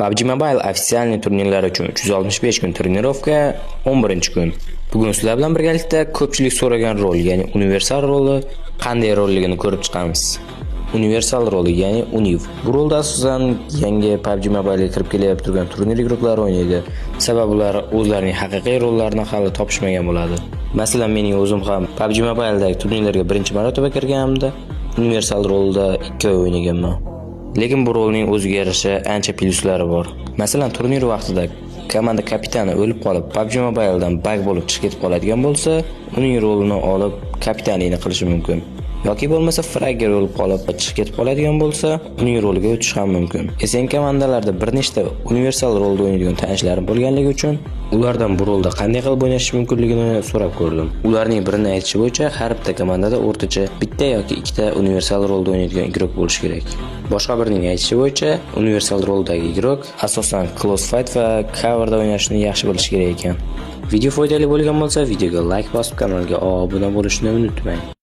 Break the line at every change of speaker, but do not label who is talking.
PUBG Mobile официальный turnirlar uchun 365 kun тренировка, 11-kun. Bugun sizlar bilan birgalikda ko'pchilik so'ragan rol, ya'ni universal roli qanday rolligini ko'rib chiqamiz. Universal roli, ya'ni Univ. Bu rolda asosan yangi PUBG Mobile'ga kirib kelayotib turgan turnir игрок lari o'ynaydi. Sababi ular o'zlarining haqiqiy rollarini hali topishmagan bo'ladi. Masalan, mening o'zim ham PUBG Mobile'dagi turnirlarga birinchi marotaba kirganimda universal rolda 2 oy o'ynaganman. Lekin bu rolning o'ziga yarasha ancha plyuslari bor. Masalan, turnir vaqtida komanda kapitani o'lib qolib, PUBG Mobile'dan баг bo'lib chiqib ketib qoladigan bo'lsa, uning rolini olib kapitanlikni qilishi mumkin. Yoki bo'lmasa fragger o'lib qolib chiqib ketib qoladigan bo'lsa, uning roliga o'tish ham mumkin. SN komandalarda bir nechta universal rolda o'ynaydigan tanishlarim bo'lganligi uchun ulardan bu rolda qanday qilib o'ynash mumkinligini so'rab ko'rdim. Ularning birini aytishi bo'yicha har bitta komandada o'rtacha bitta yoki ikkita universal rolda o'ynaydigan игрок bo'lishi kerak. Boshqa birining aytishi bo'yicha universal roldagi игрок asosan close fight va coverda o'ynashni yaxshi bilishi kerak ekan. Video foydali bo'lgan bo'lsa, videoga like bosib, kanalga obuna bo'lishni unutmang.